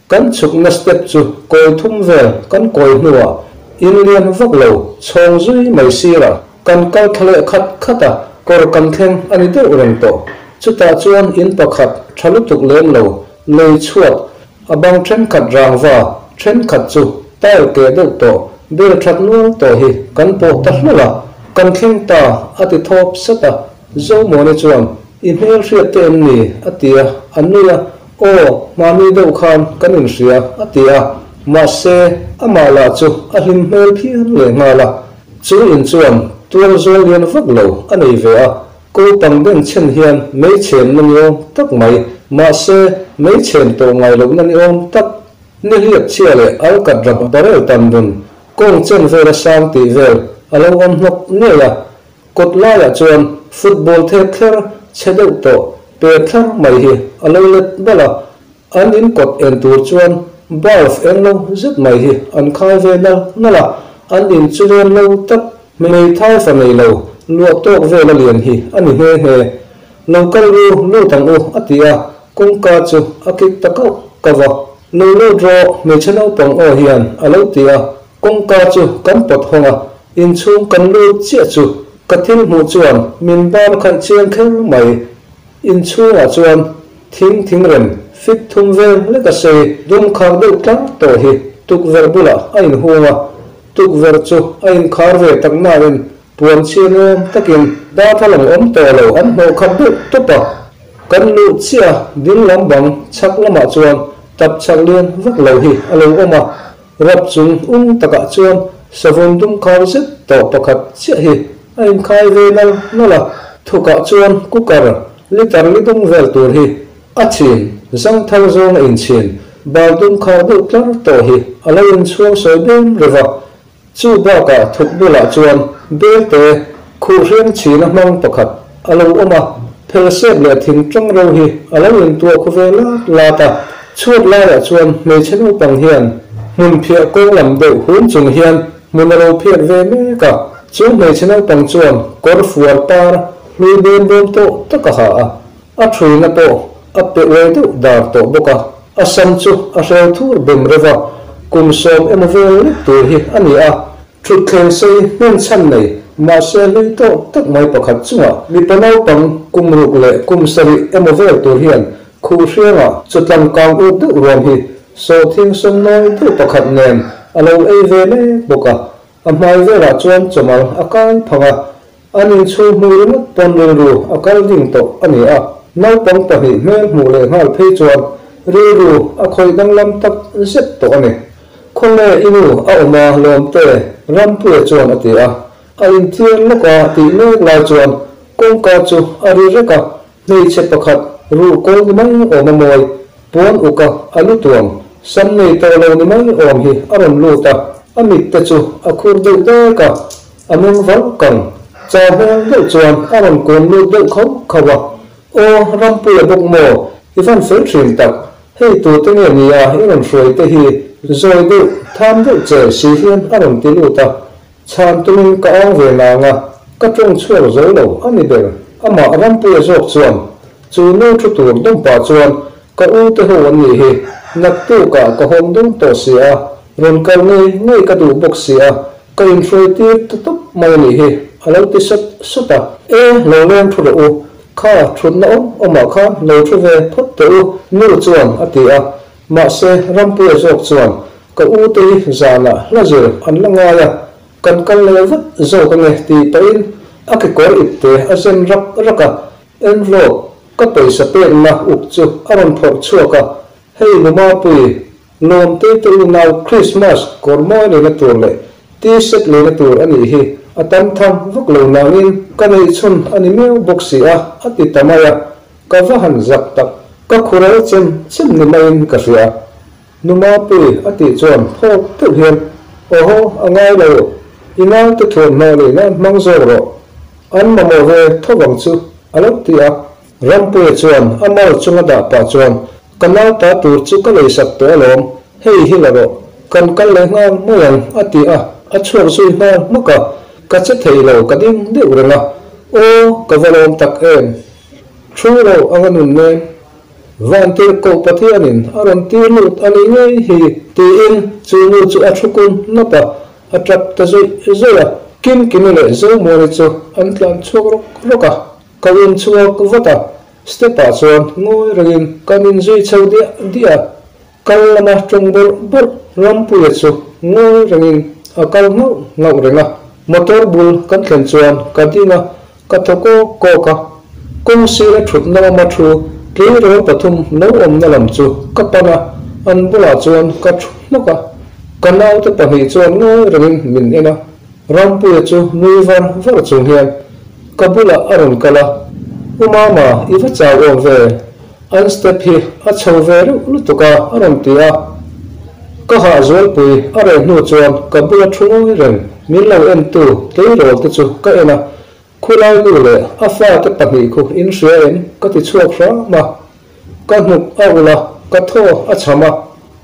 Kan chhukna step chu kawi thum vel kan kawi hnuah in lian vak lo chhawng zui mai sirah kan kal thla leh khat khat a, kawr kan thleng a ni deuh reng tawh. Chutah chuan in pakhat tha lutuk lem lo lei chhuat a bang thenkhat rangva thenkhat chu tile keh deuh tawh bel that nual tawh hi kan pawh ta hlawlh a, kan thleng ta a ti thawp sat a, Zomuani chuan I hmel hriat te em ni? a ti a, a nui a, Aw, hmani deuh khan kan inhria, a ti a, mahse, amah lah chu a hlim hmel phian leh nghal a. Chu in chuan tual zawl lian vak lo a nei ve a, ko pang den chhen hian mei chhenna ni awm tak mai, mahse, mei chhen tawh ngai lohna ni awm tak, nihliap chhia leh alkat rak barrel tan dun kawng chen vela sang tih vel a lo awm hnawk ngei a. Kawt laiah chuan football thep thler chhe deuh tawh pe thlar mai hi a lo let balh a, an in kawt en tur chuan bulb eng lo zet mai hi an khai ve nal nal a, an in chu len lo tak hmeithai fa nei lo luah tawk vel a lian hi a ni nghe nghe. Lo kal ru, lut ang u, a ti a, kawngka chu a kik ta kauh kauh a. Lo lut rawh, hmeichhe naupang aw hian a lo ti a, kawngka chu kan pawt hawng a, inchhung kan lut chiah chu ka thil hmuh chuan min bar khaih chiang kher mai. Inchhungah chuan thing thingrem fit thum vel lek a sei dum khar deuh tlang tawh hi tukverh bulah a inhung a, tukverh chu a inkhar ve tak nain puan chhia nuam takin darthlalang awm tawh lo an hnawh khat deuh tawp a. Kan luh chiah a ding lam bang chhak lamah chuan tap chhak lian vak lo hi a lo awm a, rap chung ung takah chuan savun dum khar zet tawh pakhat chiah hi A inkhai ve nal nal a, thukah chuan cooker litre li dum vel tur hi a chhin, zangthal zawnga inchhin, bal dum khar deuh tlar tawh hi a lo inchhuang sawi bem reuh a. Chu bakah thuk bulah chuan belte khuh hriang chhina hmang pakhat a lo awm a, phelsep leh thing tang ro hi a lo intuah khu ve lat lat a. Chhuat laiah chuan hmeichhe naupang hian hmun phiah kawng lam deuh hun chung hian hmun a lo phiat ve mek a. Chu hmeichhe naupang chuan kawr fuar par hlui bem bawm tawh tak a ha a, a thuina pawh a pe uai deuh dar tawh bawk a. A sam chu a hreu thur bem reuh a, kum sawm emaw vel lek tur hi a ni a. Thutthleng sei hnen chhan nei, mahse hlui tawh tak mai pakhat chungah mipa naupang kum ruk leh kum sarih emaw vel tur hian khuh hriangah chawtlang kang ut deuh ruam hi sawhthing sawmnawi deuh pakhat nen a lo ei ve mek bawk a. A hmai velah chuan chawmal a kai phang a, an inchhung hmu ringawt pawn rilru a kal ding tawh a ni a. Naupang pahnih hmel hmuh leh nghal phei chuan rilru a khawih danglam tak zet tawh a ni. Khawnge i nu a awm a Lawmte? Rampuia chuan a ti a. A inthiar lawk a tih mek lai chuan kawngka chu a ri rek a, Hmeichhe pakhat ruh kawl ni mai awm a mawi, puan uk a a lu tuam, sam nei tawh lo ni mai awm hi a rawn lut a, a mit te chu a khur deuh dek a, a meng var kang, chau hmel deuh chuan a rawn kun lut deuh khauh khauh a, Aw, Rampuia bawk maw, i van fel thin tak, hei tute nge ni a i rawn hruai te hi zawi deuh, tham deuh che si hian a rawn ti lut a, Chhan tumin ka ang ve nang a, ka tawng chhuak zo lo a ni ber. Amah Rampuia zawk chuan chu nu thu tur dawm pah chuan ka u te ho an nih hi, naktukah ka hawng dawn tawh si a, rawn kal ngei ngei ka duh bawk si a, ka inhruai tir ta tawp mai a nih hi, a lo ti sawt sawt a. E, lo leng thu rawh u, kha thutna awm awmah khan lo thu ve phawt teh u, nu chuan a ti a. Mahse, Rampuia zawk chuan Ka u te hi zanah hla zir an la ngai a, kan kal leh vat zawk ange tih pahin a kekawr ipte a zen rak rak a, envelope ka pawisa pekna uk chu a rawn phawrh chhuak a, Hei Lumapui, Lawmtei te unau Christmas kawr mawi leina tur leh T-shirt leina tur a nih hi, a tam tham vak lo nangin ka neih chhun a ni miau bawk si a, a ti ta mai a, ka va han zak tak, ka khural chem chem ni maiin ka hria. Nu Mapui a tih chuan phawk deuh hian, Awhaw, a ngai lo, i naute thuamhnaw leh nan hmang zawk rawh, an mamawh ve tho vang chu, a lo ti a. Rampuia chuan a mal chunga dah pah chuan, Ka nauta tur chu ka leisak tawh alawm, hei hi la rawh, kan kal leh nghal mai ang, a ti a, a chhuak zui nghal hmak a, ka che thei lo, ka ding deuh reng a, Aw, ka va lawm tak em? Thu lo anga nun nen. Vantirhkoh Pathianin a rawn tir lut a nih ngei hi, tiin chu nu chu a thu kun lawp a, a tap ta zawih zawih a. Kimkimi leh Zomuani chu an tlan chhuak rawk rawk a, ka in chhuak vat a, step ah chuan ngawi rengin kan inzui chho diah diah a, kal lama tawng bawrh bawrh Rampuia chu ngawi rengin a kal nghauh nghauh reng a, motor bul kan thlen chuan ka ding a, Ka thaw kawk kawk a, kawng sira thutna lama thu tleirawl pathum lo awmna lam chu ka pan a, an bulah chuan ka thu hnawk a. Ka naute pahnih chuan ngawi rengin min en a, Rampuia chu nui var var chung hian ka bulah a rawn kal a, U Mama, i va chau awm ve, an step hi a chho ve reuh lutuk a, a rawn ti a. Ka hah zualpui a reh hnu chuan ka bula thu ngawi reng min lo entu tleirawl te chu ka en a, Khulai nu leh a fate pahnih khu in hria em? ka ti chhuak hram a, ka hnuk a ulh a, ka thaw a chham a,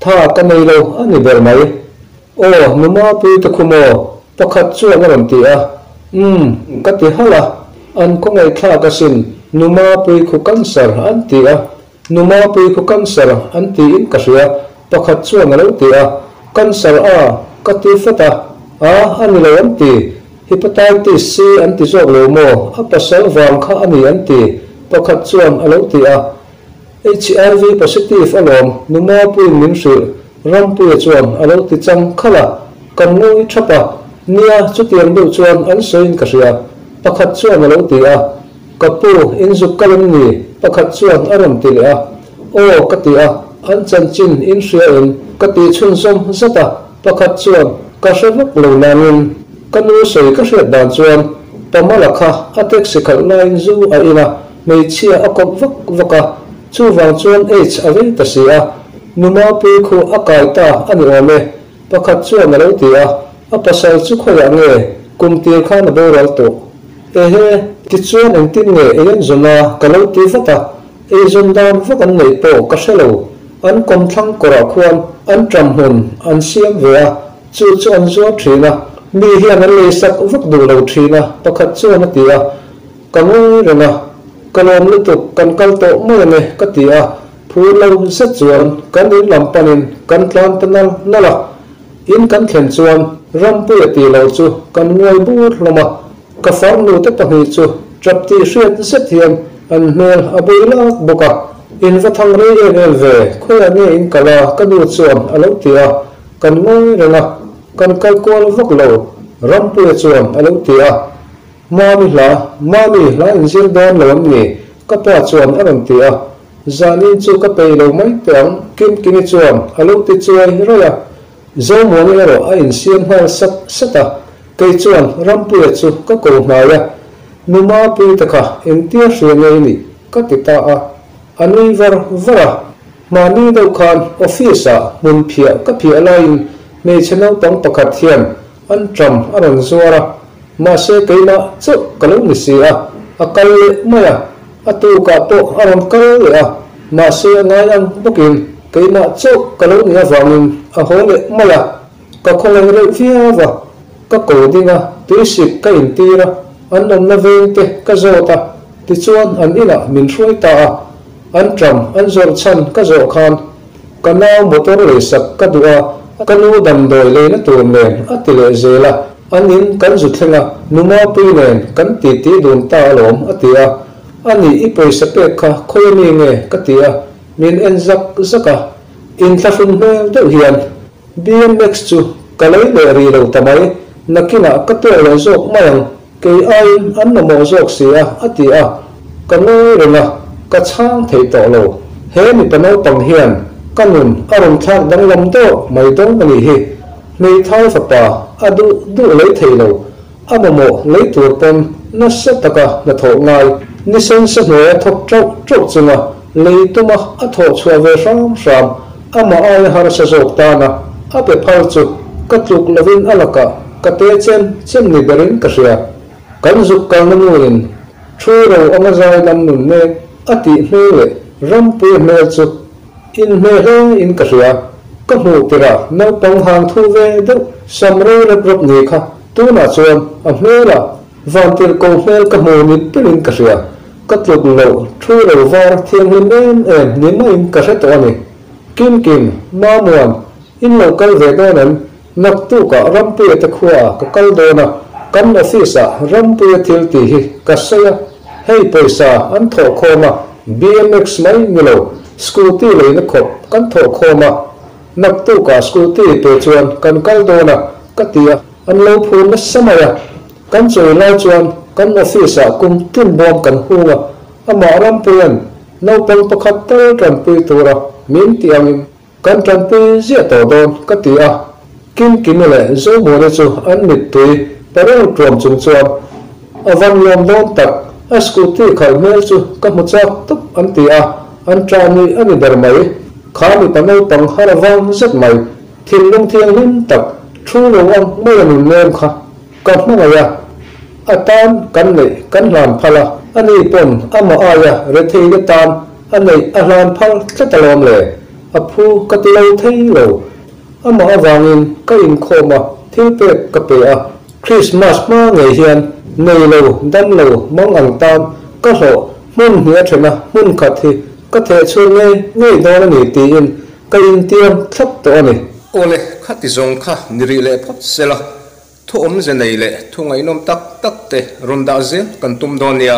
tha ka nei lo a ni ber mai. Aw, nu Mapui te khu maw? Pakhat chuan a rawn ti a, Umm, ka ti halh a. An khawngaihthlak asin, Nu Mapui khu cancer an ti a, Nu Mapui khu cancer an tiin ka hria, pakhat chuan a lo ti a. Cancer a? Ka ti fat a. A, a ni lo an ti. Hepatitis C an ti zawk lo maw? A pasal vang kha a ni an ti, pakhat chuan a lo ti a. HIV positive alawm, Nu Mapuiin min hrilh, Rampuia chuan a lo ti chang khalh a, kan ngawi thap a, nia chutiang deuh chuan an sawiin ka hria, pakhat chuan a lo ti a, Ka pu, in zuk kal em ni? Pakhat chuan a rawn ti leh a, Aw ka ti a, an chanchin in hria em? Ka ti chhunzawm zat a, pakhat chuan ka hre vak lo nangin ka nu sawi ka hriat dan chuan Pamala kha a taxi khalh laiin zu a in a, Hmeichhia a kawp vak vak a, chuvang chuan aids a vei ta si a, Nu Mapui khu a kai ta a ni awm e, pakhat chuan a lo ti a, a pasal chu khawiah nge kum tir khan a boral tawh? Ehe, tichuan engtin nge ei an zawn a ka lo ti vat a, eizawn dan vak an neih pawh ka hre lo, an kawmthlang kawrah khuan an ṭam hmun an siam ve a, chu chu an zuar ṭhin a, mi hian an leisak vak duh lo ṭhin a, pakhat chuan a ti a. Ka ngawi reng a, ka lawm lutuk, kan kal tawh mai ange ka ti a, phur lo zet chuan kan in lam panin kan tlan ta nal nal a, in kan thlen chuan Rampuia tih loh chu kan ngawi bur hlawm a, ka farnu te pahnih chu tap tih hriat zet hian an hmel a bui lak bawk a, in va thang rei em em ve, khawiah nge in kal a ka nu chuan a lo ti a, kan ngawi reng a, kan kal kual vak lo Rampuia chuan a lo ti a. Mami hla, Mami hla in zir dawn lo am ni? Ka pa chuan a rawn ti a. Zanin chu ka peih lo mai teh ang, Kimkimi chuan a lo ti chuai raih a. Zomuani erawh a insiam nghal sat sat a. Kei chuan Rampuia chu ka ko hnai a. Nu Mapuii te kha engtia hria ngei ni? Ka ti ta a. A nui var var a. Mahni deuh khan office ah hmun phiah ka phiah laiin hmeichhe naupang pakhat hian An ṭam a rawn zuar a, mahse keimah chauh ka lo ni si a, a kal leh mai a, a tukah pawh a rawn kal leh a, mahse a ngai ang bawkin keimah chauh ka lo ni avangin a haw leh mai a, ka khawngaih reuh viau a, ka ko ding a, tuisik ka intir a, an awmna veng te ka zawt a, tichuan an inah min hruai ta a, an ṭam an zawrh chhan ka zawh khan Ka nau motor leisak ka duh a, ka nu damdawi leina tur nen a ti leh zel a, an in kan zu thleng a, nu Mapui nen kan titi dun ta alawm a ti a, a nih i pawisa pek kha khawi ami nge ka ti a, min en zak zak a, inthlahrun hmel deuh hian BMX chu ka lei leh rih lo ta mai, nakinah ka pek leh zawk mai ang, kei aiin an mamawh zawk si a a ti a, ka ngawi reng a, ka chhang thei tawh lo. He mipa naupang hian ka nun a rawn thlak danglam dawk mai dawn a nih hi. Hmeithai fapa a duh duh lei thei lo, a mamawh lei tur pawn nasa taka hnathawh ngai, nisen sa hnuaia thawk ṭauh ṭauh chunga lei tuma a thawh chhuah ve hram hram, amah aia harsa zawk tana a pe phal chu ka tluk lovin a lakah ka te chem chem ni berin ka hria. Kan zuk kalna nuin thu ro anga zai lam nun mek a tih hmel leh Rampuia hmel chu inhmeh hle in ka hria. Ka hmuh tirah naupang hang thu ve deuh sam rei rep rep ni kha tunah chuan a hmelah vantirh ko hmel ka hmu ni berin ka hria. Ka tluk loh thu ro var thianghlim em em ni maiin ka hre tawh a ni. Kim Kim, Mamuan, in lo kal ve dawn em? Naktukah Rampuia te khuaah ka kal dawn a, kan office-ah Rampuia thil tih hi ka sawi a, hei pawisa an thawh khawm a, BMX mai ni lo, scooty leina khawp kan thawh khawm a, naktukah scooty pe chuan kan kal dawn a, ka ti a, an lo phur nasa mai a, kan chawi lai chuan kan office-ah kum tin bawm kan hung a, amah Rampuia'n naupang pakhat tal tanpui tura min tih angin Kan tanpui ziah tawh dawn ka ti a, Kimkimi leh Zomuani chu an mittui parel tuam chung chuan a van lawm dawn tak, a scooty khalh hmel chu ka hmu chak tawp an ti a, an ṭah nuih a ni ber mai. Kha mipa naupang har a vang zet mai, thinlung thianghlim tak, thu lo ang mai a nun nem kha ka hmangaih a, a tan kan neih kan hlan phal a, ani pawn amah aia retheite tan A neih a hlan phal tlat alawm le, a phu ka ti lo thei lo. Amah avangin ka inkhawm a, thil pek ka pe a. Christmas hma ngei hian Nei lo, dam lo, mang ang tan ka hlawh hmun hnih a then a, hmun khat hi ka theh chhuak ngei ngei dawn a ni tiin ka intiam thlap tawh a ni. Awle, khati zawng kha ni rih leh phawt sela, thu awmze nei leh thu ngaihnawm tak tak te rawn dah zel kan tum dawn nia.